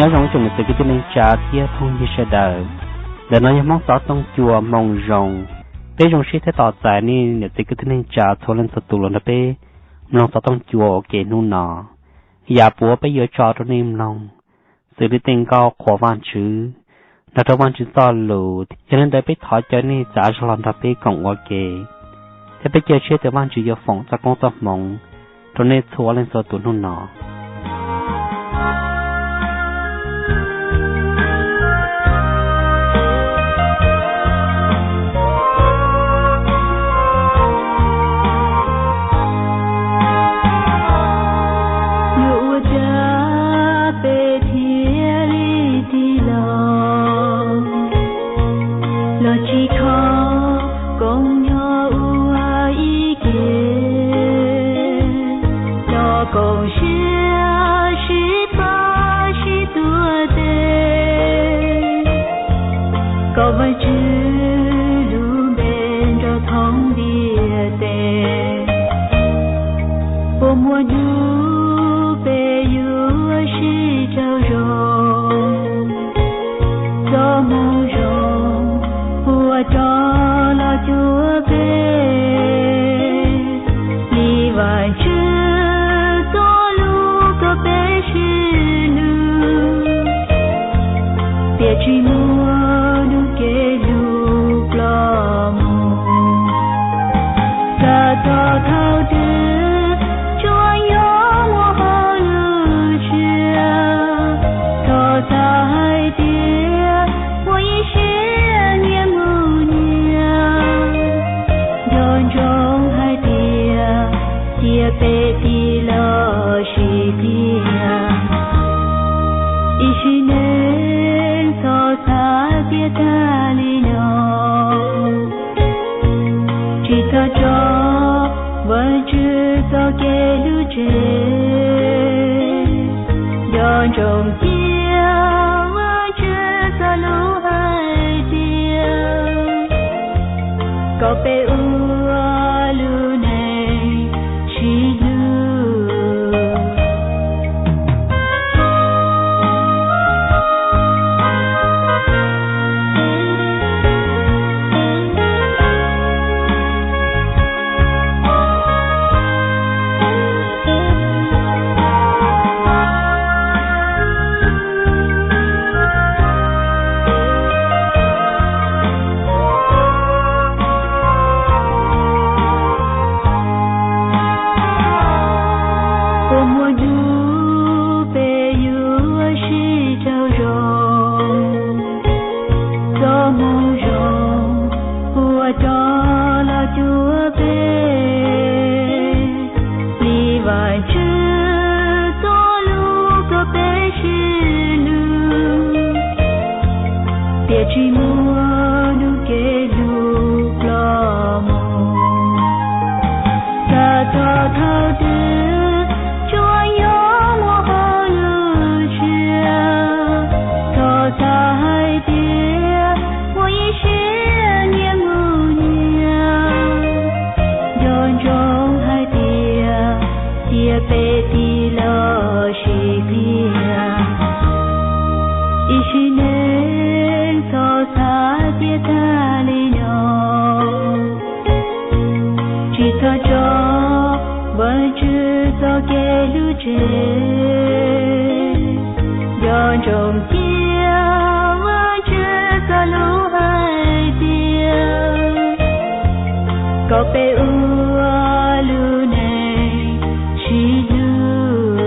Nyob zoo ib tsoom niam txiv kwv tij neej tsa thiab phooj ywg sawv daws. Ntawm no yog Hmoob xov tooj cua hmoo zoo. Peb zoo siab thiab tos txais nej niam txiv kwv tij neej tsa txhua leej txhua tus los nrog peb mloog xov tooj cua ua ke hnub no. Yam puav peb yuav tso rau nej mloog xws li tej nkauj qhuas Vajtswv, nrog rau Vajtswv txoj lus. Yog li ntawd peb thov caw nej txav zog los nrog peb koom ua ke, thiab peb cia siab tias Vajtswv yuav foom txoj koob txoj hmoov rau nej txhua leej txhua tus hnub no. Yuav ua cas peb thiaj li tig los, los tsis kho koom nyob ua ib ke, los koom siab sib pab sib tuav tes, kom Vajtswv lub npe nrov thoob ntiaj teb. Puas muaj hnub peb yuav sib raug zoo, txoj moo zoo puas rov los cuag peb, li Vajtswv txoj lus kom peb sib hlub, thiaj tsis muaj hnub kev hlub ploj mus. Txawm txog thaum twg tsuas yog muaj hauj lwm tshiab, thov txhawb hais tias muaj ib siab nyias mus nyias. Nco ntsoov hais tias cia peb tig los sib qhia, ib sim neej txhob xav tias tag li no. Tsis txhob tso Vajtswv txoj kev hlub tseg, nco ntsoov cia Vajtswv txoj lus hais tias kom peb ua lub neej sib hlub. Puas muaj hnub peb yuav sib raug zoo, txoj moo zoo puas rov los cuag peb, li Vajtswv txoj lus kom peb sib hlub, thiaj tsis muaj hnub kev hlub ploj mus. Txawm txog thaum twg tsuas yog muaj hauj lwm tshiab, thov txhawb hais tias muaj ib siab nyias mus nyias. Nco ntsoov hais tias cia peb tig los sib qhia, ib sim neej txhob xav tias tag li no. Tsis txhob tso Vajtswv txoj kev hlub tseg, nco ntsoov cia Vajtswv txoj lus hais tias kom peb ua lub neej sib hlub.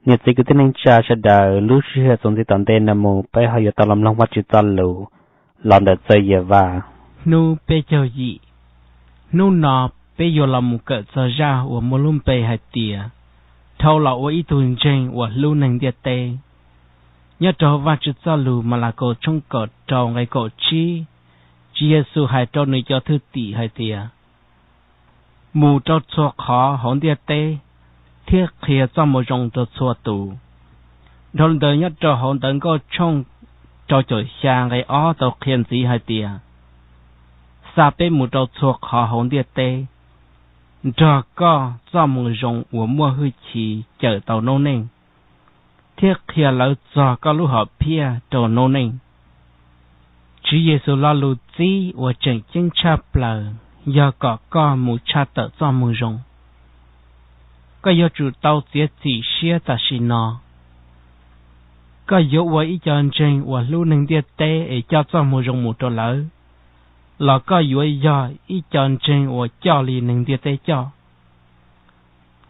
Niam txiv kwv tij neej tsa sawv daws, lub sij hawm txuas ntxiv tom ntej no mus peb ho yuav tau los mloog Vajtswv txoj lus los ntawm Txawm Yim Vaj. Hnub peb caug yim. Hnub no peb yuav los mus kawm txog zaj uas muaj lub npe hais tias dhau los ua ib tug ntseeg uas hlub neeg ntiaj teb. Nyob rau Vajtswv txoj lus Malakaus tshooj kaum rau nqe kaum tsib, Tswv Yexus hais rau nws cov thwj tim hais tias, mus rau txhua qhov hauv ntiaj teb thiab qhia txoj moo zoo rau txhua tus. Dhau li ntawd nyob rau hauv Ntawv Nkauj tshooj rau caum xya nqe ob tau qhia ntxiv hais tias, xa peb mus rau txhua qhov hauv ntiaj teb, nrog koj txoj moo zoo uas muaj hwj chim cawm tau noob neej, thiab qhia lawv txog koj lub hom phiaj rau noob neej. Tswv Yexus lo lus txib uas tseem ceeb tshaj plaws yog kom koj mus tshaj tawm txoj moo zoo. Koj yuav tsum tau txiav txim siab tam sim no. Koj yuav ua ib co ntseeg uas hlub neeg ntiaj teb es coj txoj moo zoo mus rau lawv, los koj yuav yog ib co ntseeg uas coj li neeg ntiaj teb coj?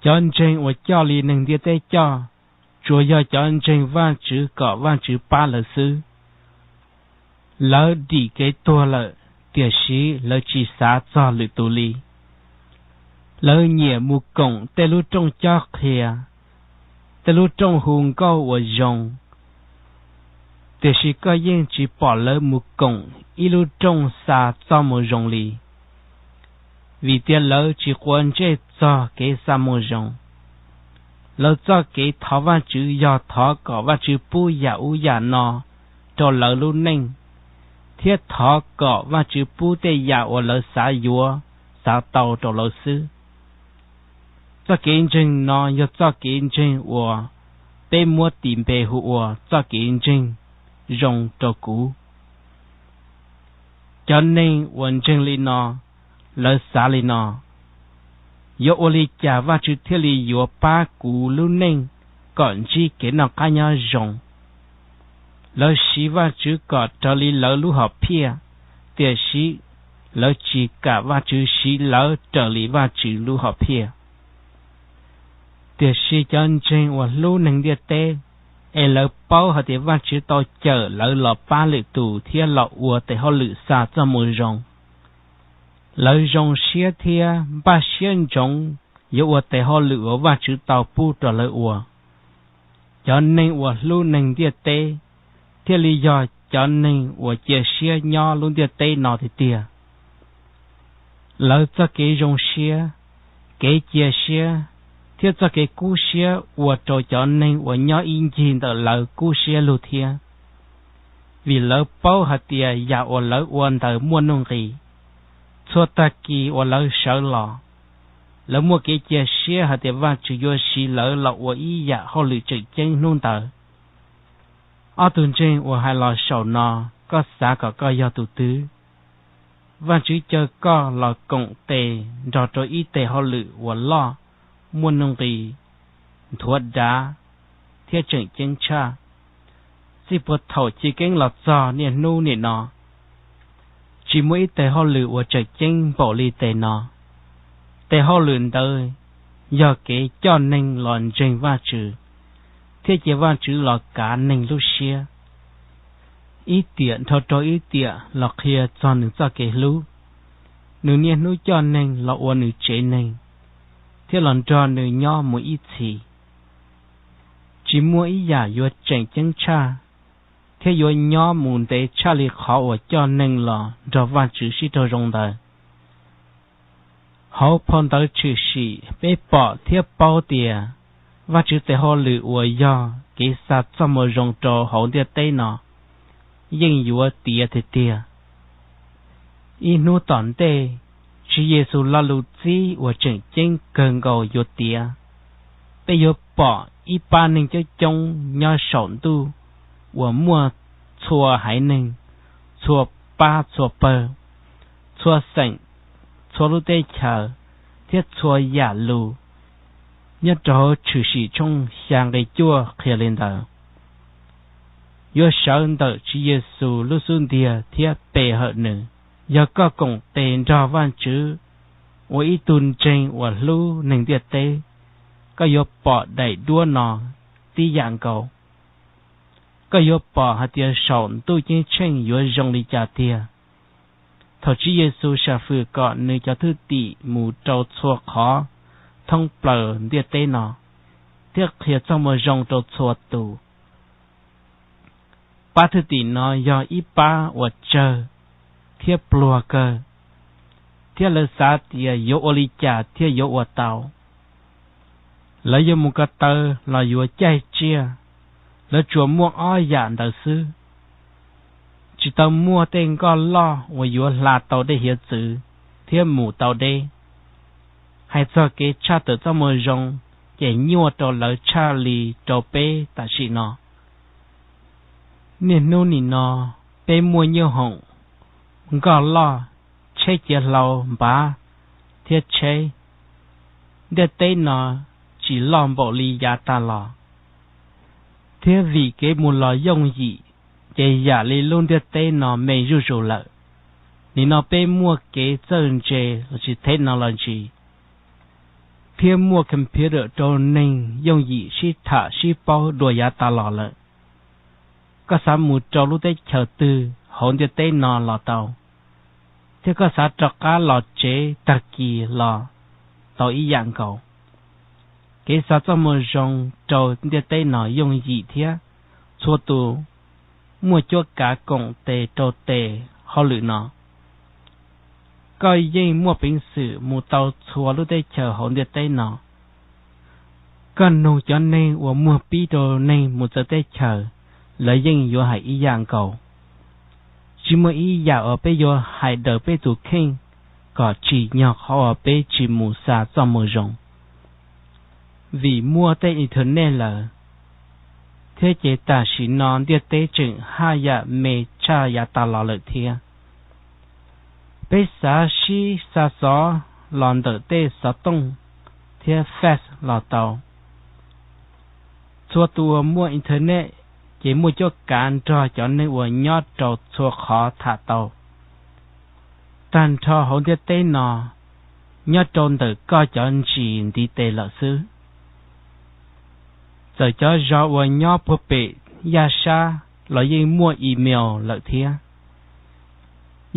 Cov ntseeg uas coj li neeg ntiaj teb coj, tsuas yog cov ntseeg Vajtswv kom Vajtswv pab lawv xwb. Lawv dim kev tuag lawm, tiam sis lawv tsis xav txog lwm tus li. Lawv nyiam mus koom tej lub rooj cob qhia, tej lub rooj hu nkauj uas zoo, tiam sis koj yeej tsis pom lawv mus koom ib lub rooj xa txoj moo zoo li, vim tias lawv tsis quav ntsej txog kev xa moo zoo. Lawv txoj kev thov Vajtswv yog thov kom Vajtswv pub yam ub yam no rau lawv lub neej, thiab thov kom Vajtswv pub tej yam uas lawv xav yuav, xav tau rau lawv xwb. Txoj kev ntseeg no yog txoj kev ntseeg uas peb muab tis npe hu ua txoj kev ntseeg zoo rau kuv. Cov neeg uas ntseeg li no, lawv xav li no: Yuav ua li cas Vajtswv thiaj li yuav pab kuv lub neej kom ntsib kev noj qab nyob zoo? Lawv siv Vajtswv kom raws li lawv lub hom phiaj, tiam sis lawv tsis kam Vajtswv siv lawv raws li Vajtswv lub hom phiaj. Tiam sis cov ntseeg uas hlub neeg ntiaj teb, es lawv paub hais tias Vajtswv tau cawm lawv los pab lwm tus thiab los ua tes hauj lwm xa txoj moo zoo, lawv zoo siab thiab npaj siab ntsoov yuav ua tes hauj lwm uas Vajtswv tau pub rau lawv ua. Cov neeg uas hlub neeg ntiaj teb thiaj li yog cov neeg uas cia siab nyob lub ntiaj teb no tiag tiag. Lawv txoj kev zoo siab, kev cia siab, thiab txoj kev kub siab ua rau cov neeg uas nyob ib ncig ntawm lawv kub siab lug thiab, vim lawv paub hais tias yam uas lawv ua ntawd muaj nuj nqis. Txhua tag kis uas lawv sawv los, lawv muaj kev cia siab hais tias Vajtswv yuav siv lawv los ua ib yam hauj lwm tseem ceeb hnub ntawd. Ob tug ntseeg uas hais los saum no, koj xav kom koj yog tus twg? Vajtswv caw koj los koom tes nrog rau ib tes hauj lwm uas loj, muaj nuj nqis, nthuav dav, thiab tseem ceeb tshaj. Txij puag thaum chiv keeb los txog niaj hnub nim no, tsis muaj ib tes hauj lwm uas tseem ceeb npaum li tes no. Tes hauj lwm ntawd yog kev coj neeg los ntseeg Vajtswv, thiab cia Vajtswv los kav neeg lub siab, ib tiam nrho rau ib tiam los qhia txog nws txoj kev hlub, nws niaj hnub coj neeg los ua nws tsev neeg, thiab los nrog nws nyob mus ib txhis. Tsis muaj ib yam yuav tseem ceeb tshaj, thiab yuav nyob mus ntev tshaj li qhov uas coj neeg los nrog Vajtswv sib raug zoo ntawd. Hauv phau ntawv Tshwm Sim peb pom thiab paub tias Vajtswv tes hauj lwm uas yog kev xa txoj moo zoo rau hauv ntiaj teb no yeej yuav tiav tiag tiag. Ib hnub tom ntej, Tswv Yexus lo lus txib uas tseem ceeb kawg nkaus yuav tiav. Peb yuav pom ib pab neeg coob coob nyob saum ntuj uas muaj txhua haiv neeg, txhua pab txhua pawg, txhua xeem, txhua lub teb chaws, thiab txhua yam lus, nyob rau hauv Tshwm Sim tshooj xya nqe cuaj qhia li ntawd. Yuav sawv ntawm Tswv Yexus lub xub ntiag thiab pe hawm nws. Yog koj koom tes nrog Vajtswv ua ib tug ntseeg uas hlub neeg ntiaj teb, koj yuav pom daim duab no tib yam nkaus. Koj yuav pom hais tias saum ntuj ceeb tsheej yuav zoo li cas tiag. Thaum Tswv Yexus sam fwm kom nws cov thwj tim mus rau txhua qhov thoob plaws ntiaj teb no, thiab qhia txoj moo zoo rau txhua tus, pab thwj tim no yog ib pab uas tsawg thiab pluag kawg, thiab lawv xav tias yuav ua li cas thiaj yuav ua tau. Lawv yuav mus ko taw los yuav caij tsiaj, lawv tsuas muaj ob yam ntawd xwb. tsis tau muaj tej nkoj loj uas yuav hla tau dej hiav txwv thiab mus tau deb. Hais txog kev tshaj tawm txoj moo zoo, ces nyuaj rau lawv tshaj li rau peb tam sim no. Niaj hnub nim no, peb muaj nyoob hoom, nkoj loj, tsheb ciav hlau npav thiab tsheb. Ntiaj teb no tsis loj npaum li yav tas los, thiab vim kev mus los yooj yim, ces yam li lub ntiaj teb no me zuj zus lawm. Nim no peb muaj kev txawj ntse los sis technology, thiab muaj computer rau neeg yooj yim sib tham sib paub dua yav tas los lawm. Koj xav mus rau lub teb chaws twg hauv ntiaj teb no los tau, thiab koj xav rov qab los tsev tag kis los tau ib yam nkaus. Kev xa txoj moo zoo rau ntiaj teb no yooj yim thiab txhua tus muaj cuab kav koom tes rau tes hauj lwm no. Koj yeej muaj peev xwm mus tau txhua lub teb chaws hauv ntiaj teb no. Koj nug cov neeg uas muag pib rau neeg mus txawv teb chaws, lawv yeej yuav hais ib yam nkaus. Tsis muaj ib yam uas peb yuav hais daws peb tus kheej kom tsim nyog qhov uas peb tsis mus xa txoj moo zoo. Vim muaj tej internet lawm, thiab ces tam sim no ntiaj teb tseem haj yam me tshaj yav tas los lawm thiab. Peb xav sib xa xov los ntawm tej xov tooj thiab fax los tau. Txhua tus uas muaj internet ces muaj cuab kav nrog cov neeg uas nyob rau txhua qhov tham tau, tag nrho hauv ntiaj teb no, nyob rau ntawm koj cov ntsis ntiv tes lawm xwb. Txawm cov zos uas nyob puag pem yaj sab los yeej muaj email lawm thiab.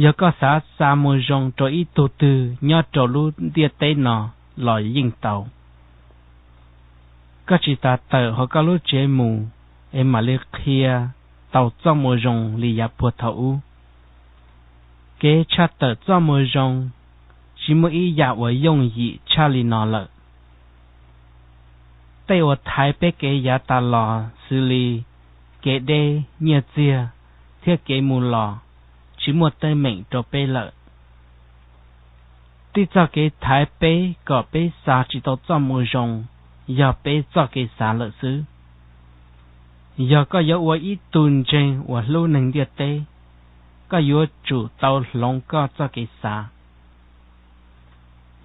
Yog koj xav xa moo zoo rau ib tug twg nyob rau lub ntiaj teb no los yeej tau. Koj tsis tas tawm hauv koj lub tsev mus es mam li qhia tau txoj moo zoo li yav puag thaum ub. Kev tshaj tawm txoj moo zoo tsis muaj ib yam uas yooj yim tshaj li no lawm. Tej uas thaiv peb kev yav tas los xws li kev deb, nyiaj txiag, thiab kev mus los tsis muaj teeb meem rau peb lawm. Tib txoj kev thaiv peb kom peb xa tsis tau txoj moo zoo yog peb txoj kev xav lawm xwb. Yog koj yuav ua ib tug ntseeg uas hlub neeg ntiaj teb, koj yuav tsum tau hloov koj txoj kev xav.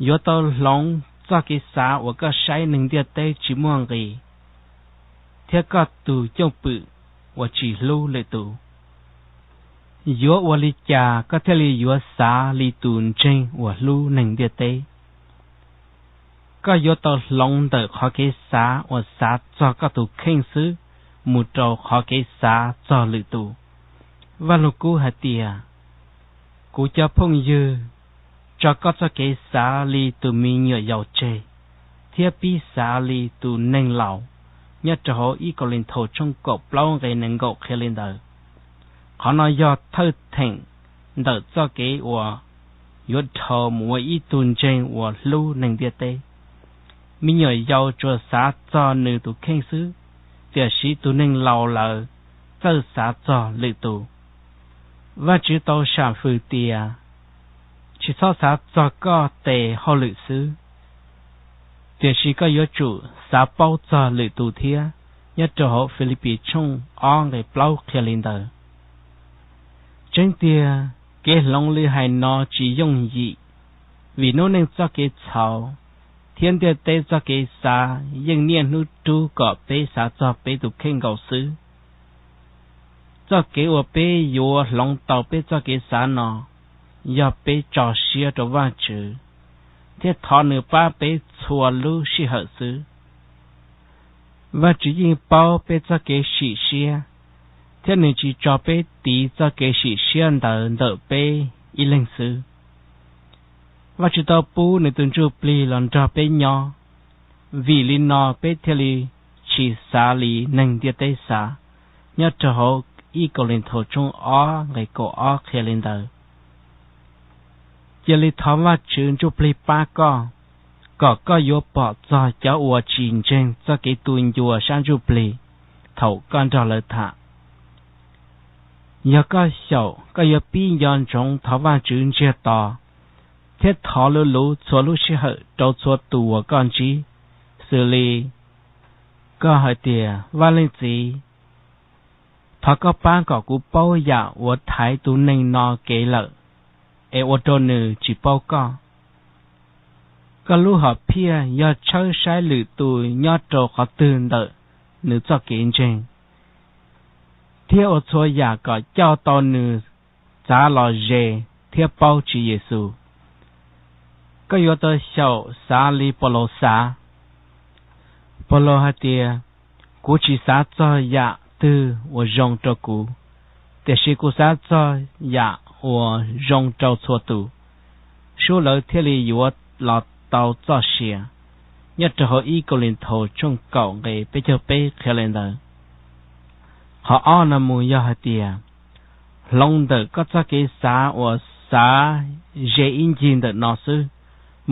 Yuav tau hloov txoj kev xav uas koj saib neeg ntiaj teb tsis muaj nqis, thiab koj tus cwj pwm uas tsis hlub lwm tus. Yuav ua li cas koj thiaj li yuav xav li tus ntseeg uas hlub neeg ntiaj teb? Koj yuav tau hloov ntawm qhov kev xav uas xav txog koj tus kheej xwb mus rau qhov kev xav txog lwm tus. Vaj Lug Kub hais tias, kuv cov phooj ywg, tso koj txoj kev xav li tus me nyuam yaus tseg, thiab pib xav li tus neeg laus. Nyob rau hauv ib Kauleethaus tshooj kaum plaub nqe nees nkaum qhia li ntawd. Qhov no yog thawj theem ntawm txoj kev uas yuav dhau mus ua ib tug ntseeg uas hlub neeg ntiaj teb. Me nyuam yaus tsuas xav txog nws tus kheej xwb, tiam sis tus neeg laus lawm txawj xav txog lwm tus. Vajtswv tau sam fwm tias, tsis txhob xav txog koj tes hauj lwm xwb, tiam sis koj yuav tsum xav paub txog lwm tus thiab. Nyob rau hauv Filipis tshooj ob nqe plaub qhia li ntawd. Tseeb tiag, kev hloov li hais no tsis yooj yim, vim noob neej txoj kev txhaum thiab ntiaj teb txoj kev xav yeej niaj hnub rub kom peb xav txog peb tus kheej nkaus xwb. Txoj kev uas peb yuav hloov tau peb txoj kev xav no yog peb tso siab rau Vajtswv thiab thov nws pab peb txhua lub sij hawm xwb. Vajtswv yeej paub peb txoj kev sim siab, thiab nws tsis tso peb tiv txoj kev sim siab ntawd ntawm peb ib leeg xwb. Vajtswv tau pub nws tus Ntsuj Plig los nrog peb nyob, vim li no peb thiaj li tsis xav li neeg ntiaj teb xav. Nyob rau hauv ib Kauleethaus tshooj ob nqe kaum ob qhia li ntawd. Cia li thov Vajtswv Ntsuj Plig pab koj, kom koj yuav pom txog cov uas tsis ntseeg txoj kev tu ncua sab ntsuj plig thaum koj nrog lawv tham. Yog koj xyaum, koj yuav pib nco ntsoov thov Vajtswv ntsiag to thiab thov luv luv txhua lub sij hawm rau txhua tus uas koj ntsib, xws li koj hais tias, Vaj Leej Txiv, thov koj pab kom kuv paub yam uas thaiv tus neeg no kev lawm, es ua rau nws tsis paub koj. Koj lub hom phiaj yog tshawb saib lwm tus nyob rau qhov twg ntawm nws txoj kev ntseeg, thiab ua txhua yam kom coj tau nws txav los ze thiab paub Tswv Yexus. Koj yuav tau xyaum xav li Paulus xav. Paulus hais tias, Kuv tsis xav txog yam twg uas zoo rau kuv, tiam sis kuv xav txog yam uas zoo rau txhua tus, sub lawv thiaj li yuav los tau txoj sia. Nyob rau hauv ib Kauleethaus tshooj kaum nqe peb caug peb qhia li ntawd. Qhov ob no mus yog hais tias, hloov ntawm koj txoj kev xav uas xav ze ib ncig ntawm no xwb,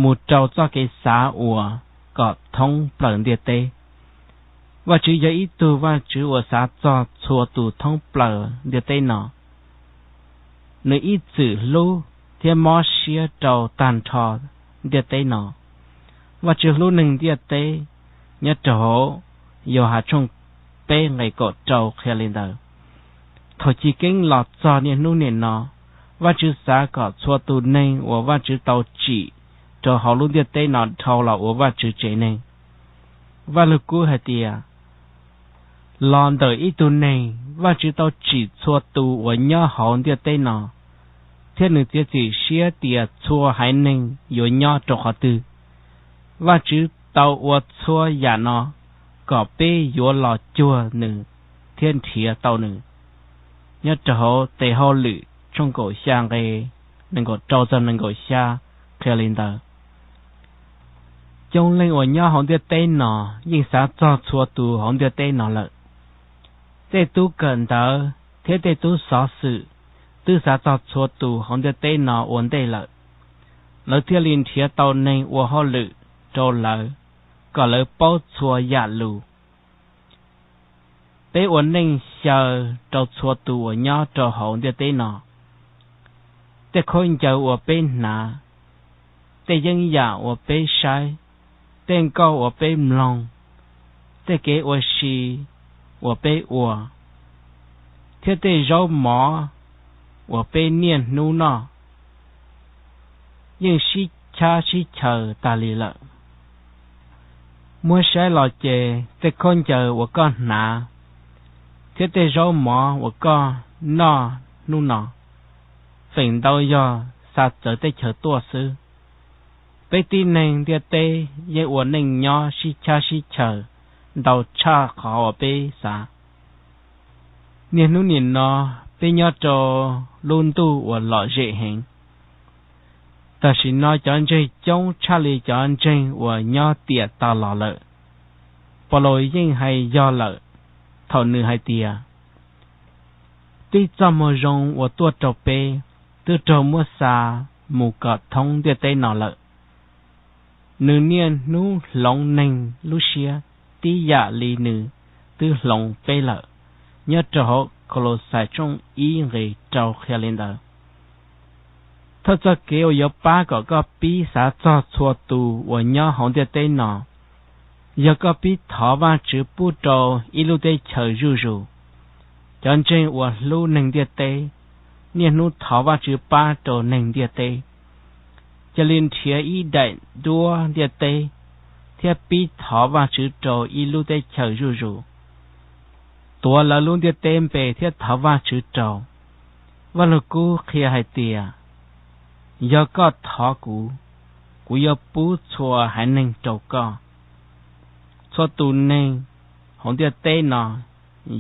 mus rau txoj kev xav uas kom thoob plaws ntiaj teb. Vajtswv yog ib tug Vajtswv uas xav txog txhua tus thoob plaws ntiaj teb no. Nws ib txwm hlub thiab mob siab rau tag nrho ntiaj teb no. Vajtswv hlub neeg ntiaj teb, nyob rau hauv Yauhas tshooj peb nqe kaum rau qhia li ntawd. Thaum chiv keeb los txog niaj hnub nim no, Vajtswv xav kom txhua tus neeg uas Vajtswv tau tsim rau hauv lub ntiaj teb no dhau los ua Vajtswv tsev neeg. Vaj Lug Kub hais tias, los ntawm ib tug neeg, Vajtswv tau tsim txhua tus uas nyob hauv ntiaj teb no, thiab nws txiav txim siab tias txhua haiv neeg yuav nyob rau qhov twg. Vajtswv tau ua txhua yam no kom peb yuav los cuag nws thiab nrhiav tau nws. Nyob rau hauv Tes Hauj Lwm tshooj kaum xya nqe nees nkaum rau txog nees nkaum xya qhia li ntawd. Coob leej uas nyob hauv ntiaj teb no yeej xav txog txhua tus hauv ntiaj teb no lawm. Tej tub kawm ntawv thiab tej tub xov xwm twb xav txog txhua tus hauv ntiaj teb no ua ntej lawm. Lawv thiaj li nrhiav tau neeg ua hauj lwm rau lawv kom lawv paub txhua yam lus. Peb ua neej xyaw rau txhua tus uas nyob rau hauv ntiaj teb no. Tej khaub ncaws uas peb hnav, tej yeeb yam uas peb saib, tej nkauj uas peb mloog, tej kev ua si uas peb ua, thiab tej zaub mov uas peb niaj hnub noj yeej sib chab sib chaws tas li lawm. Muab saib los ces tej khaub ncaws uas koj hnav thiab tej zaub mov uas koj noj hnub no feem ntau yog xa txawv teb chaws tuaj xwb. Peb tib neeg ntiaj teb yeej ua neej nyob sib chab sib chaws ntau tshaj qhov uas peb xav. Niaj hnub nim no peb nyob rau lub ntuj uas lom zem heev. Tam sim no cov ntseeg coob tshaj li cov ntseeg uas nyob tiam tas los lawm. Paulus yeej hais yog lawm thaum nws hais tias, tib txoj moo zoo uas tuaj rau peb twb raug muab xa mus kom thoob ntiaj teb no lawm. Nws niaj hnub hloov neeg lub siab tib yam li nws twb hloov peb lawm. Nyob rau hauv Kaulauxais tshooj ib nqe rau qhia li ntawd. Thawj txoj kev uas yuav pab kom koj pib xav txog txhua tus uas nyob hauv ntiaj teb no yog koj pib thov Vajtswv pub rau ib lub teb chaws zuj zus. Cov ntseeg uas hlub neeg ntiaj teb niaj hnub thov Vajtswv pab rau neeg ntiaj teb. Cia li nrhiav ib daim duab ntiaj teb thiab pib thov Vajtswv rau ib lub teb chaws zuj zus. Tuav lawv lub ntiaj teb npe thiab thov Vajtswv rau. Vaj Lug Kub qhia hais tias, yog koj thov kuv, kuv yuav pub txhua haiv neeg rau koj. Txhua tus neeg hauv ntiaj teb no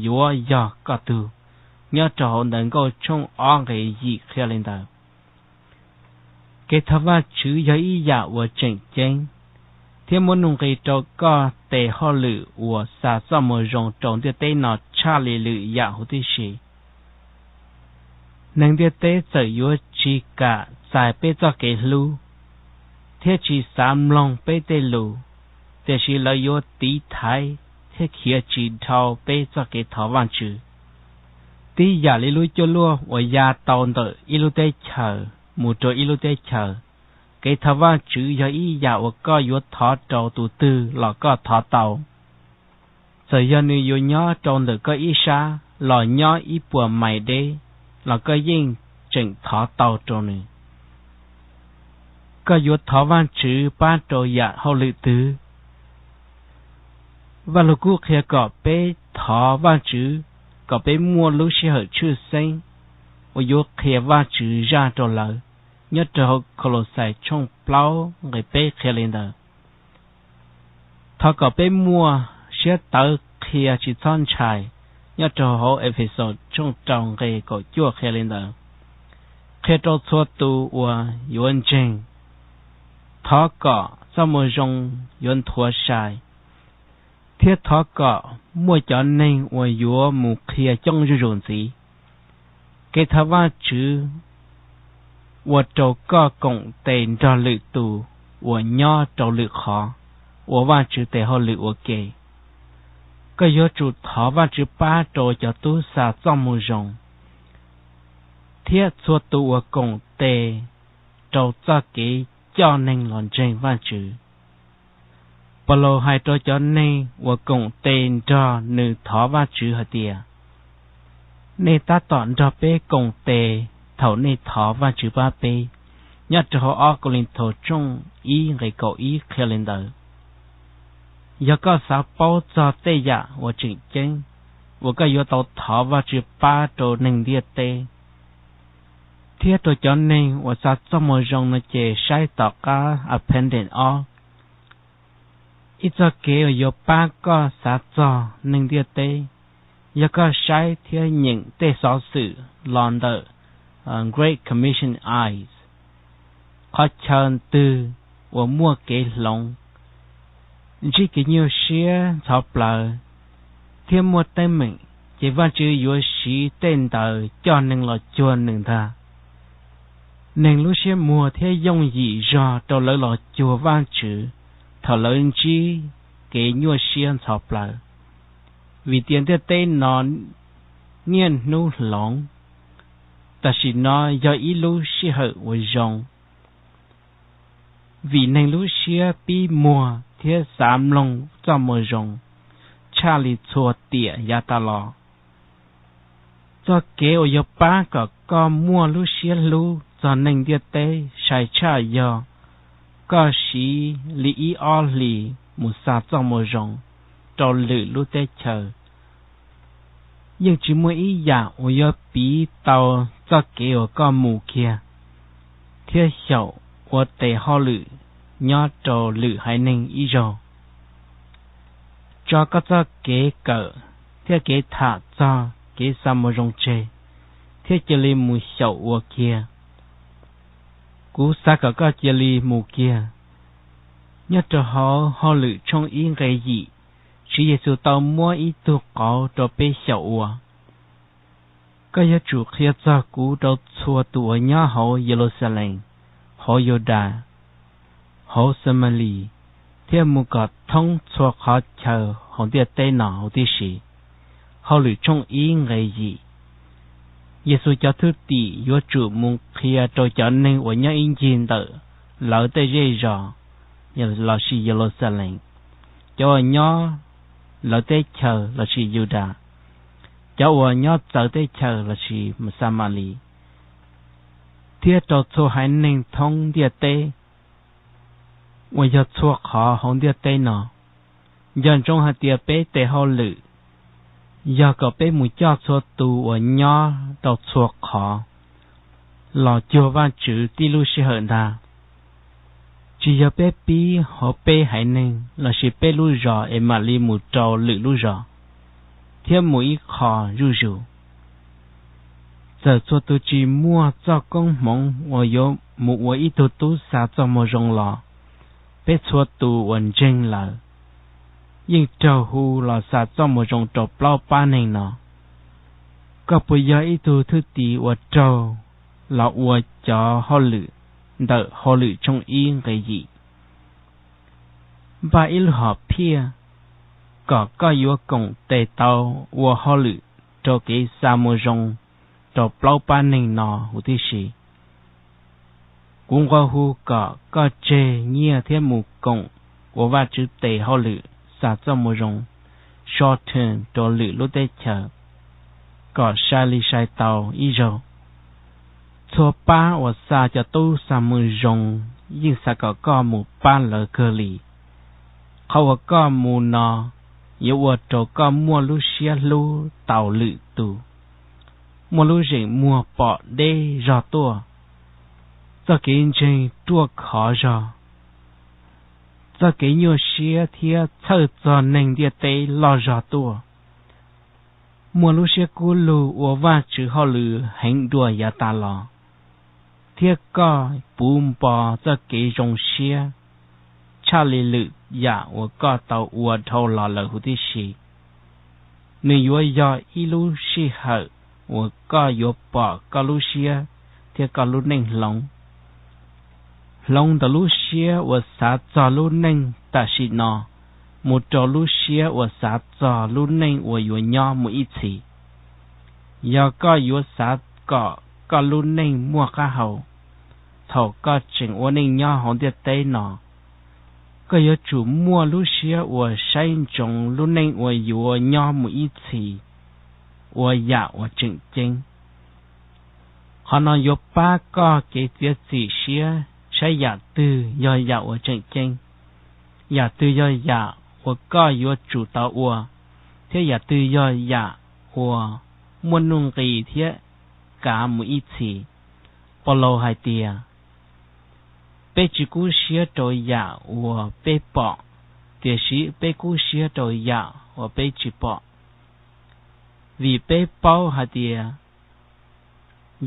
yuav yog koj tug. Nyob rau hauv Ntawv Nkauj tshooj ob nqe yim qhia li ntawd. Kev thov Vajtswv yog ib yam uas tseem ceeb thiab muaj nuj nqis rau koj tes hauj lwm uas xa txoj moo zoo rau ntiaj teb no tshaj li lwm yam huv tib si. Neeg ntiaj teb txawm yuav tsis kam txais peb txoj kev hlub thiab tsis xav mloog peb tej lus, tiam sis lawv yuav tiv thaiv thiab khiav tsis dhau peb txoj kev thov Vajtswv. Tib yam li lub cuaj luaj uas ya tau ntawm ib lub teb chaws mus rau ib lub teb chaws, kev thov Vajtswv yog ib yam uas koj yuav thov rau tus twg los koj thov tau. Txawm yog nws yuav nyob rau ntawm koj ib sab los nyob ib puas mais deb, los koj yeej tseem thov tau rau nws. Koj yuav thov Vajtswv pab rau yam hauj lwm twg? Vaj Lug Kub qhia kom peb thov Vajtswv kom peb muaj lub sij hawm tshwj xeeb uas yuav qhia Vajtswv zaj rau lawv. Nyob rau hauv Kaulauxais tshooj plaub nqe peb qhia li ntawd: Thov kom peb muaj siab tawv qhia tsis txhob ntshai. Nyob rau hauv Efexus tshooj rau nqe kaum cuaj qhia li ntawd: Qhia rau txhua tus uas yuav ntseeg, thov kom txoj moo zoo yuav nthuav sai, thiab thov kom muaj cov neeg uas yuav mus qhia coob zuj zus ntxiv. Kev thov Vajtswv ua rau koj koom tes nrog lwm tus uas nyob rau lwm qhov ua Vajtswv tes hauj lwm ua ke. Koj yuav tsum thov Vajtswv pab rau cov tub xa txoj moo zoo thiab txhua tus uas koom tes rau txoj kev coj neeg los ntseeg Vajtswv. Paulus hais rau cov neeg uas koom tes nrog nws thov Vajtswv hais tias, nej tab tom nrog peb koom tes thaum nej thov Vajtswv pab peb. Nyob rau hauv ob Kauleethaus tshooj ib nqe kaum ib qhia li ntawd: Yog koj xav paub txog tej yam uas tseem ceeb uas koj yuav tau thov Vajtswv pab rau neeg ntiaj teb thiab rau cov neeg uas xa txoj moo zoo no ces saib tom qab Appendix ob. Ib txoj kev uas yuav pab koj xav txog neeg ntiaj teb yog koj saib thiab nyeem tej xov xwm los ntawm Great Commission Eyes. Qhov chaw twg uas muaj kev hloov, ntsib kev nyuaj siab ntxhov plawv, thiab muaj teeb meem, ces Vajtswv yuav siv tej ntawd coj neeg los cuag nws ntag. Neeg lub siab muag thiab yooj yim zog rau lawv los cuag Vajtswv thaum lawv ntsib kev nyuaj siab ntxhov plawv, vim tias ntiaj teb no niaj hnub hloov. Tam sim no yog ib lub sij hawm uas zoo, vim neeg lub siab pib muag thiab xav mloog txoj moo zoo tshaj li txhua tiam yav tas los. Txoj kev uas yuav pab kom koj muaj lub siab hlub txog neeg ntiaj teb sai tshaj yog koj siv li ib ob hlis mus xa txoj moo zoo rau lwm lub teb chaws. Yeej tsis muaj ib yam uas yuav piv tau txoj kev uas koj mus kiag thiab xyaum ua tes hauj lwm nyob rau lwm haiv neeg ib zaug. Tso koj txoj kev kawm thiab kev tham txog kev xa moo zoo tseg, thiab cia li mus xyaum ua kiag. Kuv xav kom koj cia li mus kiag. Nyob rau hauv Hauj Lwm tshooj ib nqe yim, Tswv Yexus tau muab ib tug qauv rau peb xyaum ua. Koj yuav tsum qhia txog kuv rau txhua tus uas nyob hauv Yeluxalees, hauv Yudas, hauv Xamalis, thiab mus kom thoob txhua qhov chaw hauv ntiaj teb no huv tib si. Hauj Lwm tshooj ib nqe yim. Yexus cov thwj tim yuav tsum mus qhia rau cov neeg uas nyob ib ncig ntawm lawv tej zej zos lossis Yeluxalees, cov uas nyob lawv teb chaws lossis Yudas, cov uas nyob txawv teb chaws lossis Xamalis, thiab rau txhua haiv neeg thoob ntiaj teb uas yog txhua qhov hauv ntiaj teb no. Nco ntsoov hais tias peb tes hauj lwm yog kom peb mus coj txhua tus uas nyob rau txhua qhov los cuag Vajtswv tib lub sij hawm ntag. Tsis yog peb pib hauv peb haiv neeg lossis peb lub zos es mam li mus rau lwm lub zos thiab mus ib qho zuj zus. Txawm txhua tus tsis muaj txoj koob hmoov uas yuav mus ua ib tug tub xa txoj moo zoo los, peb txhua tus uas ntseeg lawm yeej raug hu los xa txoj moo zoo rau plaub pab neeg no. Koj puas yog ib tug thwj tim uas raug los ua cov hauj lwm ntawm Hauj Lwm tshooj ib nqe yim? Npaj ib lub hom phiaj kom koj yuav koom tes tau ua hauj lwm rau kev xa moo zoo rau plaub pab neeg no huv tib si. Kuv nqua hu kom koj tseg nyiaj thiab mus koom ua Vajtswv tes hauj lwm xa txoj moo zoo short term rau lwm lub teb chaws kom sai li sai tau ib zaug. Txhua pab uas xa cov tub xa moo zoo yeej xav kom koj mus pab lawv kawg li. Qhov uas koj mus no yuav ua rau koj muaj lub siab hlub taus lwm tus, muaj lub zeem muag pom deb zog tuaj, txoj kev ntseeg ruaj khov zog, txoj kev nyuaj siab thiab txhawj txog neeg ntiaj teb loj zog tuaj, muaj lub siab kub lug ua Vajtswv hauj lwm heev dua yav tas los, thiab koj puv npo txoj kev zoo siab tshaj li lwm yam uas koj tau ua dhau los lawm huv tib si. Nws yuav yog ib lub sij hawm uas koj yuav pom koj lub siab thiab koj lub neej hloov, hloov ntawm lub siab uas xav txog lub neej tam sim no mus rau lub siab uas xav txog lub neej uas yuav nyob mus ib txhis. Yog koj yuav xav kom koj lub neej muaj qab hau thaum koj tseem ua neej nyob hauv ntiaj teb no, koj yuav tsum muaj lub siab uas saib ntsoov lub neej uas yuav nyob mus ib txhis ua yam uas tseem ceeb. Qhov no yuav pab koj kev txiav txim siab saib yam twg yog yam uas tseem ceeb, yam twg yog yam uas koj yuav tsum tau ua, thiab yam twg yog yam uas muaj nuj nqis thiab kav mus ib txhis. Paulus hais tias, peb tsis kub siab rau yam uas peb pom, tiam sis peb kub siab rau yam uas peb tsis pom, vim peb paub hais tias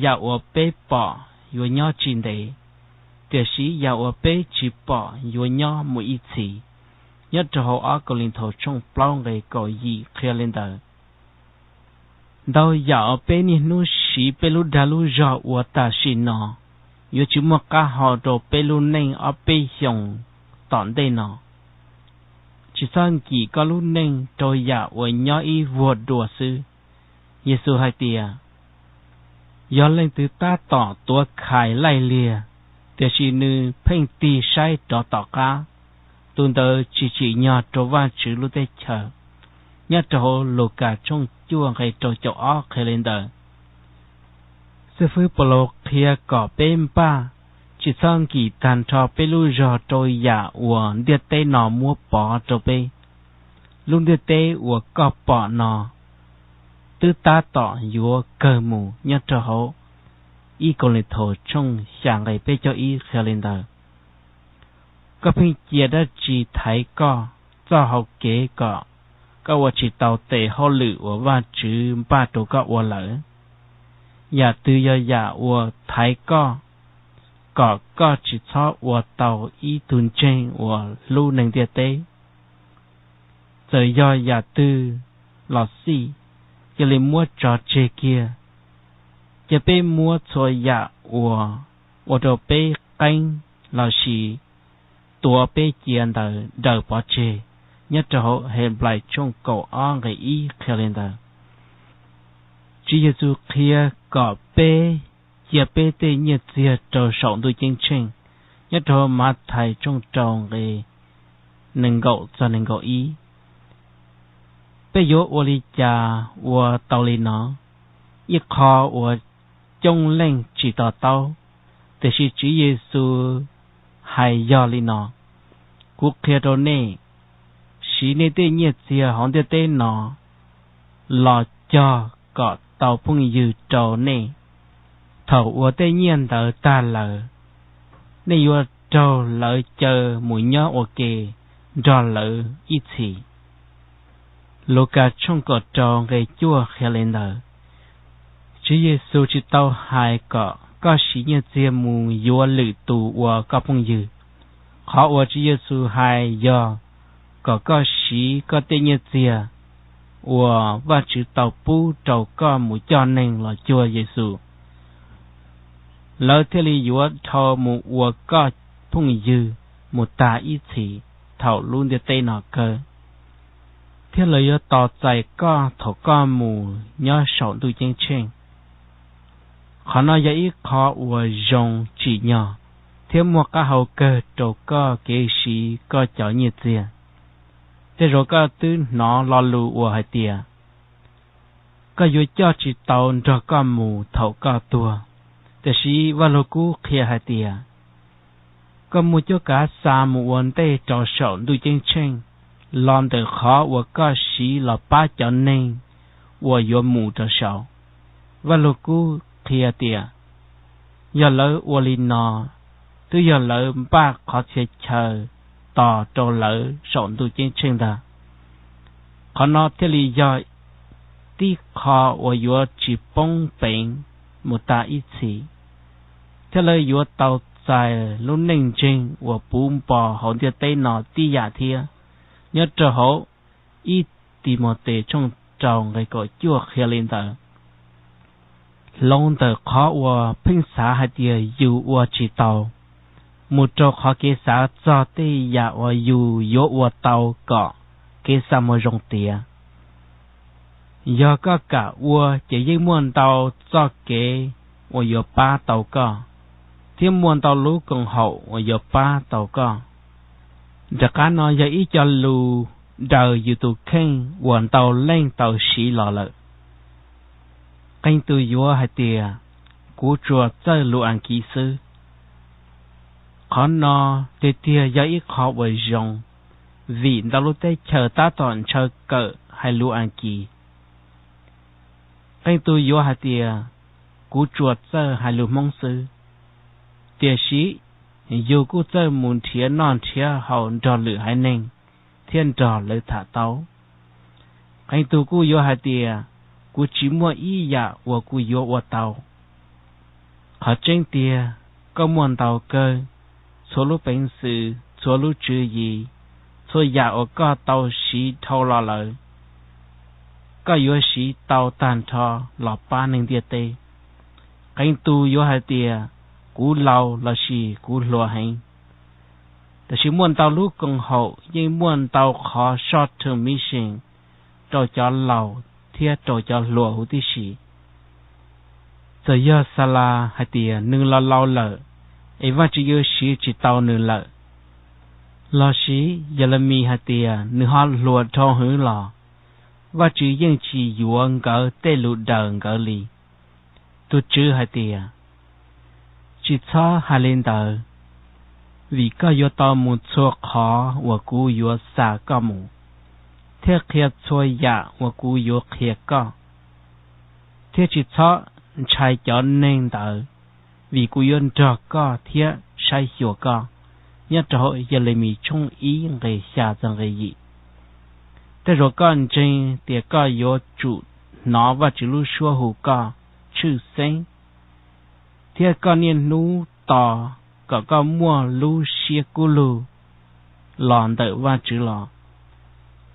yam uas peb pom yuav nyob tsis ntev, tiam sis yam uas peb tsis pom yuav nyob mus ib txhis. Nyob rau hauv ob Kauleethaus tshooj plaub nqe kaum yim qhia li ntawd. Ntau yam uas peb niaj hnub siv peb lub dag lub zog ua tam sim no yuav tsis muaj qab hau rau peb lub neej ob peb xyoos tom ntej no. Tsis txhob nkim koj lub neej rau yam uas nyob ib vuag dua xwb. Yexus hais tias, yog leej twg tab tom tuav khais laij liag, tiam sis nws pheej tig saib rov tom qab, tus ntawd tsis tsim nyog rau Vajtswv lub teb chaws. Nyob rau hauv Lukas tshooj cuaj nqe rau caum ob qhia li ntawd. Xib fwb Paulus qhia kom peb npaj, tsis txhob nkim tag nrho peb lub zog rau yam uas ntiaj teb no muab pov rau peb. Lub ntiaj teb uas koj pom no twb tab tom yuav kawg mus. Nyob rau hauv ib Kauleethaus tshooj xya nqe peb caug ib qhia li ntawd. Koj pheej cia dab tsi thaiv koj txoj hau kev kom koj ua tsis tau tes hauj lwm uas Vajtswv npaj rau koj ua lawm? Yam twg yog yam uas thaiv koj kom koj tsis txhob ua tau ib tug ntseeg uas hlub neeg ntiaj teb? Txawm yog yam twg los xij, cia li muab tso tseg kiag. Cia peb muab txhua yam uas ua rau peb qeeb lossis tuav peb cia ntawd daws pov tseg. Nyob rau hauv Henplais tshooj kaum ob nqe ib qhia li ntawd. Tswv Yexus qhia kom peb cia peb tej nyiaj txiag rau saum ntuj ceeb tsheej. Nyob rau hauv Mathais tshooj rau nqe nees nkaum txog nees nkaum ib. Peb yuav ua li cas ua tau li no? Ib qho uas coob leej tsis to taub, tiam sis Tswv Yexus hais yog li no: Kuv qhia rau nej, siv nej tej nyiaj txiag hauv ntiaj teb no los cog kom tau phooj ywg rau nej. Thaum uas tej nyiaj ntawd tag lawm, nej yuav raug lawv caw mus nyob ua ke nrog lawv ib txhis. Lukas tshooj kaum rau nqe cuaj qhia li ntawd. Tswv Yexus tsis tau hais kom koj siv nyiaj txiag mus yuav lwm tus ua koj phooj ywg. Qhov uas Tswv Yexus hais yog kom koj siv koj tej nyiaj txiag uas Vajtswv tau pub rau koj mus coj neeg los cuag Yexus, lawv thiaj li yuav dhau mus ua koj phooj ywg mus tag ib txhis thaum lub ntiaj teb no kawg. thiab lawv yuav tos txais koj thaum koj mus nyob saum ntuj ceeb tsheej. Qhov no yog ib qho uas zoo tsim nyog thiab muaj qab hau kawg rau koj kev siv koj cov nyiaj txiag. Tej zaum koj twb hnov lo lus uas hais tias koj yuav coj tsis tau nrog koj mus thaum koj tuag, tiam sis Vaj Lug Kub qhia hais tias koj muaj cuab kav xa mus ua ntej rau saum ntuj ceeb tsheej los ntawm qhov uas koj siv los pab cov neeg uas yuav mus rau saud. Vaj Lug Kub qhia tias yog lawv ua li no, twb yog lawv npaj qhov txhia chaw tos rau lawv saum ntuj ceeb tsheej ntag. Qhov no thiaj li yog tib qho uas yuav tsis poob peev mus tas ib txhis, thiab lawv yuav tau txais lub neej ntseeg uas puv npo hauv ntiaj teb no tib yam thiab. Nyob rau hauv ib Timautes tshooj rau nqe kaum cuaj qhia li ntawd. Hloov ntawm qhov uas pheej xav hais tias yus ua tsis tau, mus rau qhov kev xav txog tej yam uas yus yuav ua tau kom kev xa mus zoo tiav. Yog koj kam ua ces yeej muaj ntau txoj kev uas yuav pab tau koj, thiab muaj ntau lub koom haum uas yuav pab tau koj. Nram qab no yog ib co lus daws yus tus kheej uas ntau leej tau siv los lawm. Qee tus yuav hais tias, kuv tsuas txawj lus Askiv xwb. Qhov no tiag tiag yog ib qho uas zoo, vim ntau lub teb chaws tab tom ntshaw kawm hais lus Askiv. Qee tus yuav hais tias, kuv tsuas txawj hais lus Hmoob xwb, tiam sis yus kuj txawj mus nrhiav noj nrhiav haus nrog lwm haiv neeg thiab nrog lawv tham tau. Qee tus kuj yuav hais tias, kuv tsis muaj ib yam uas kuv yuav ua tau. Qhov tseeb tiag, koj muaj ntau kawg, txhua lub peev xwm, txhua lub tswv yim, txhua yam uas koj tau siv dhau los lawm, koj yuav siv tau tag nrho los pab neeg ntiaj teb. Qee tus yuav hais tias, kuv laus lossis kuv hluas heev. Tiam sis muaj ntau lub koom haum yeej muaj ntau qhov short term mission rau cov laus thiab rau cov hluas huv tib si. Txawm yog Xas Las hais tias nws los laus lawm, es Vajtswv yuav siv tsis tau nws lawm, lossis Yelemis hais tias nws ho hluas dhau heev los, Vajtswv yeej tsis yuav nkawd tej lus daws nkawd li. Tus Tswv hais tias, tsis txhob hais li ntawd, vim koj yuav tau mus txhua qhov uas kuv yuav xa koj mus, thiab qhia txhua yam uas kuv yuav qhia koj. Thiab tsis txhob ntshai cov neeg ntawd, vim kuv yuav nrog koj thiab saib xyuas koj. Nyob rau hauv Yelemis tshooj ib nqe xya txog nqe yim. Tej zaum koj ntseeg tias koj yuav tsum hnov Vajtswv lub suab hu koj tshwj xeeb, thiab koj niaj hnub tos kom koj muaj lub siab kub lug los ntawm Vajtswv los,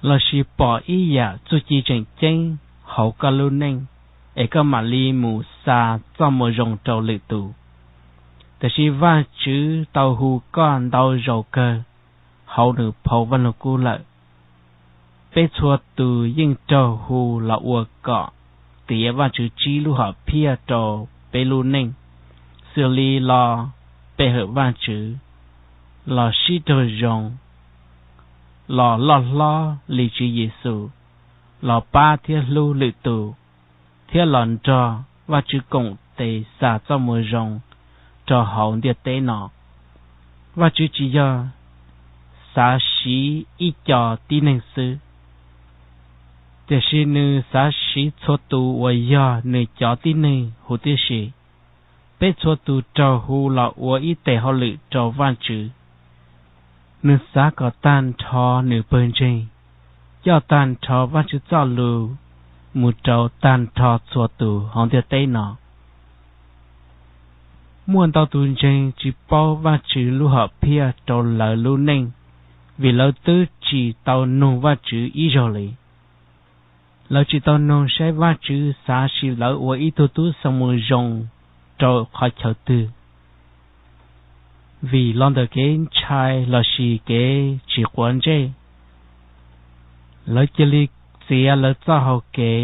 lossis pom ib yam txuj ci tseem ceeb hauv koj lub neej, es koj mam li mus xa txoj moo zoo rau lwm tus. Tiam sis Vajtswv tau hu koj ntau zaus kawg hauv nws phau Vaj Lug Kub lawm. Peb txhua tus yeej raug hu los ua kom tiav Vajtswv tsib lub hom phiaj rau peb lub neej, xws li los pe hawm Vajtswv, los sib raug zoo, los loj hlob li Tswv Yexus, los pab thiab hlub lwm tus, thiab los nrog Vajtswv koom tes xa txoj moo zoo rau hauv ntiaj teb no. Vajtswv tsis yog xav siv ib co tib neeg xwb, tiam sis nws xav siv txhua tus uas yog nws cov tib neeg huv tib si. Peb txhua tus raug hu los ua ib tes hauj lwm rau Vajtswv. Nws xav kom tag nrho nws pawg ntseeg, coj tag nrho Vajtswv txoj lus mus rau tag nrho txhua tus hauv ntiaj teb no. Muaj ntau tus ntseeg tsis paub Vajtswv lub hom phiaj rau lawv lub neej, vim lawv twb tsis tau nug Vajtswv ib zaug li. Lawv tsis tau nug saib Vajtswv xav siv lawv ua ib tug tub xeem moo zoo rau qhov chaw twg, vim los ntawm kev ntshai lossis kev tsis quav ntsej. Lawv cia li txiav lawv txoj hau kev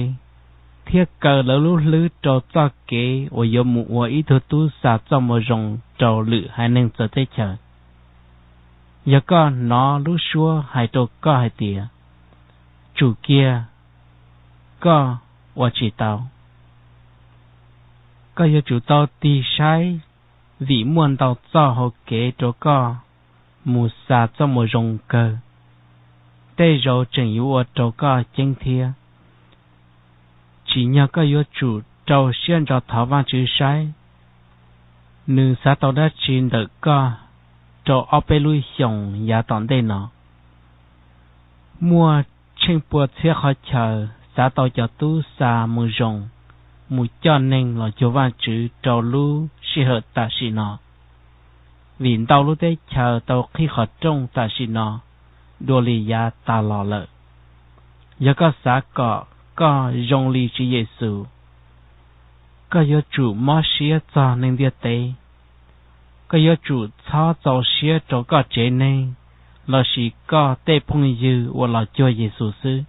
thiab kaw lawv lub hlwb rau txoj kev uas yuav mus ua ib tug tub xa txoj moo zoo rau lwm haiv neeg txawv teb chaws. Yog koj hnov lub suab hais rau koj hais tias, tsum kiag, koj ua tsis tau, koj yuav tsum tau tig saib, vim muaj ntau txoj hau kev rau koj mus xa txoj moo zoo kawg, tej zaum tseem yuav ua rau koj ceeb thiab. Tsim nyog koj yuav tsum rau siab ntso thov Vajtswv saib nws xav tau dab tsi ntawm koj rau ob peb lub xyoos yav tom ntej no. Muaj tsheej pua txhiab qhov chaw xav tau cov tub xa moo zoo mus coj neeg los cuag Vajtswv rau lub sij hawm tam sim no, vim ntau lub teb chaws tau qhib qhov rooj tam sim no dua li yav tas los lawm. Yog koj xav kom koj zoo li Tswv Yexus, koj yuav tsum mob siab txog neeg ntiaj teb. Koj yuav tsum txhob txaus siab rau koj tsev neeg lossis koj tej phooj ywg uas los cuag Yexus xwb.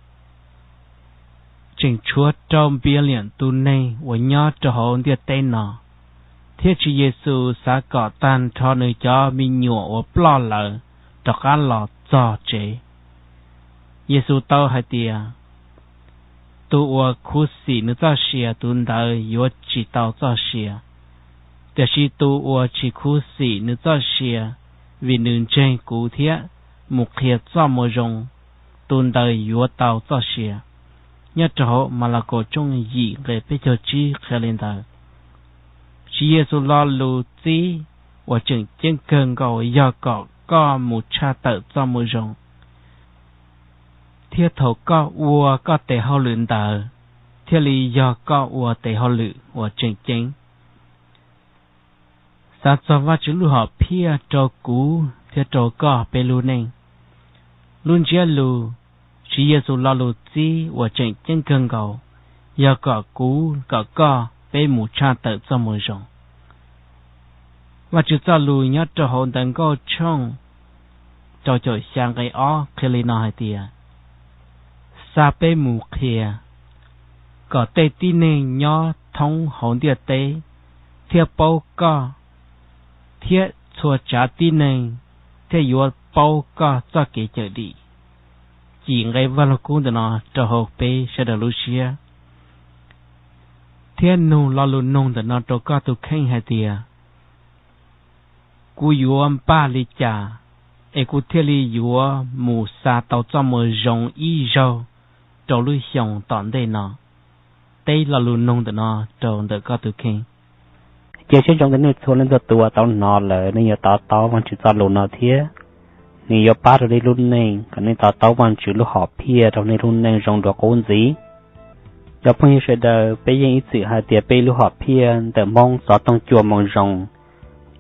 Tseem tshuav rau npias liam tus neeg uas nyob rau hauv ntiaj teb no, thiab Tswv Yexus xav kom tag nrho nws cov me nyuam uas ploj lawm rov qab los txog tsev. Yexus tau hais tias, tus uas khuv xim nws txoj sia, tus ntawd yuav tsis tau txoj sia, tiam sis tus uas tsis khuv xim nws txoj sia vim nws ntseeg kuv thiab mus qhia txoj moo zoo, tus ntawd yuav tau txoj sia. Nyob rau hauv Malakaus tshooj yim nqe peb caug tsib qhia li ntawd. Tswv Yexus lo lus txib uas tseem ceeb kawg nkaus yog kom koj mus tshaj tawm txoj moo zoo, thiab thaum koj ua koj tes hauj lwm ntawd thiaj li yog koj ua tes hauj lwm uas tseem ceeb. Xav txog Vajtswv lub hom phiaj rau kuv thiab rau koj peb lub neej. Lub ntsiab lus, Tswv Yexus lo lus txib uas tseem ceeb kawg nkaus yog kom kuv kom koj peb mus tshaj tawm txoj moo zoo. Vajtswv txoj lus nyob rau hauv Ntawv Nkauj tshooj rau caum xya nqe ob qhia li no hais tias, xa peb mus qhia, kom tej tib neeg nyob thoob hauv ntiaj teb thiaj paub koj, thiab txhua tsav tib neeg thiaj yuav paub koj txoj kev cawm dim. Cim nqe Vaj Lug Kub ntawm no rau hauv peb sawv daws lub siab, thiab nug lo lus nug ntawm no rau koj tus kheej hais tias, kuv yuav npaj li cas es kuv thiaj li yuav mus xa tau txoj moo zoo ib zaug rau lub xyoo tom ntej no? Teb lo lus nug ntawm no rau ntawm koj tus kheej. Cia siab ntsoov tias nej txhua leej txhua tus uas tau hnov lawm nej yuav to taub Vajtswv txoj lus no thiab nws yuav pab rau nej lub neej kom nej to taub Vajtswv lub hom phiaj rau nej lub neej zoo dua qub ntxiv. Cov phooj ywg sawv daws, peb yeej ib txwm hais tias peb lub hom phiaj ntawm Hmoob xov tooj cua moo zoo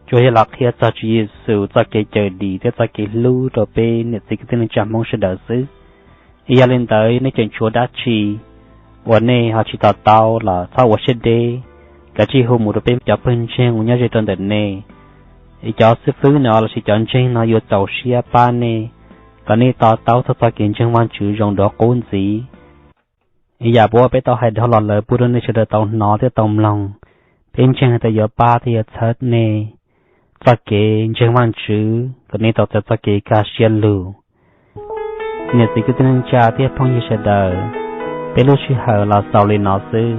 tsuas yog los qhia txog Tswv Yexus txoj kev cawm dim thiab txoj kev hlub rau peb niam txiv kwv tij neej tsa Hmoob sawv daws xwb. Es yog li ntawd nej tseem tshuav dab tsi uas nej ho tsis to taub los txhob ua siab deb, kav tsij hu mus rau peb cov pawg ntseeg uas nyob ze rau ntawm nej. Es cov xib fwb no lossis cov ntseeg no yuav txaus siab pab nej kom nej to taub txog txoj kev ntseeg Vajtswv zoo dua qub ntxiv. Es yam uas peb tau hais dhau los lawm pub rau nej sawv daws tau hnov thiab tau mloog, peb ntseeg hais tias yuav pab thiab yuav txhawb nej txoj kev ntseeg Vajtswv kom nej tau txais txoj kev kaj siab lug. Niam txiv kwv tij neej tsa thiab phooj ywg sawv daws, peb lub sij hawm los xaus li no xwb.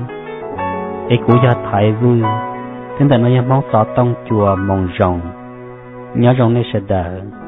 Es kuv yog Thaiv Vwj, thiab ntawm no yog Hmoob xov tooj cua moo zoo. Nyob zoo nej sawv daws.